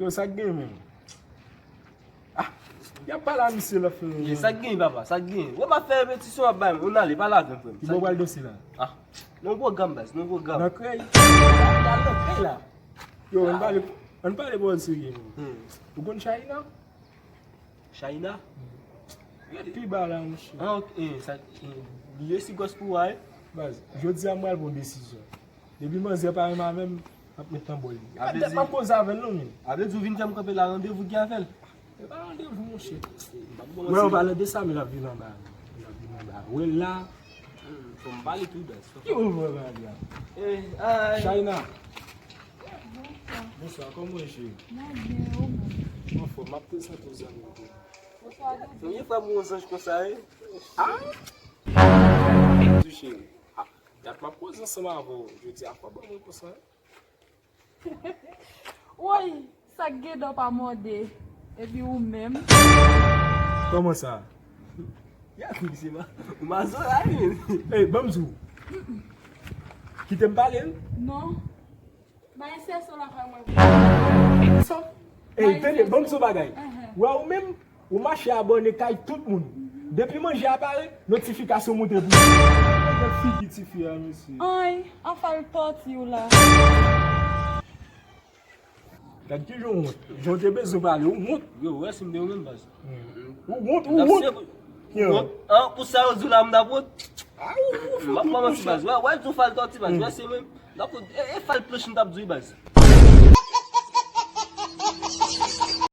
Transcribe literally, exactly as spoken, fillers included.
Yo, sa k gen menm? Ah, y ap pale a misye lòt fè. Ye, sa k gen, papa, sa k gen. Wè, m ap fè repetisyon, w ap bay m. Ou n ale, pale avè m, frè m. Ki bò w pral danse la? Ah, non pwogram, baz, non pwogram. Nan krèy? Al nan krèy la. Yo, ann pale, ann pale pawòl serye, menm. Hmm. Ou konn China? China? Pi ba la, monchè. Ah, ok, eh, sa, eh, li resi gòs pou w, wi. Baz, jodi a m pral pran desizyon. Depi manzè pa renmen avè m, m ap met nan bòl li. E pa tèt m ap koze avè l non, men. A vle di ou vin fè m kanpe la, randevou gen avè l? E pa randevou, monchè. Wè, an palan de sa, men l ap vin anba. L ap vin anba. Wè la. Fò m pale tou, baz. Ki ou vle pale a? Eh, ay. China. Bonswa, kòman w ye, cheri? Mwen byen, ou menm? Anfòm, m ap prezante w zanmi m tou. Bonswa, Doudou. Premye fwa m wè yon zanj konsa, wi. Ah! Tou cheri. Ah, dat m ap koze ansanm avè w. Jodi a fò ban mwen konsa, wi. Woy, sa k gen dan pa mòde. Epi ou menm? Kòman sa? Ya, misye ma-, ou mazora, wi. Ey, ban m di w. Kite m pale, wi. Non. Bay sèso lakay mwen. Sa? Ey, tande, ban m di w bagay. Wè ou menm, ou mache abòne kay tout moun. Depi manje a pare, notifikasyon moute pou ou. Gad figi tifi a, mesye. Ay, an fal tòti w la. Gad kijan w wont. Jan w te bezwen pale, ou wont. Yo, wè si m te ou menm, baz. Ou wont, ou wont. Yo. Wont? An, pou sa yo di w la, m t ap wont. Ah, ou, ou, m ap kòmanse, baz. Wè, wè, di w fal tòti, baz. Wè, se menm. Donk, e, e fal planch m t ap di w, baz.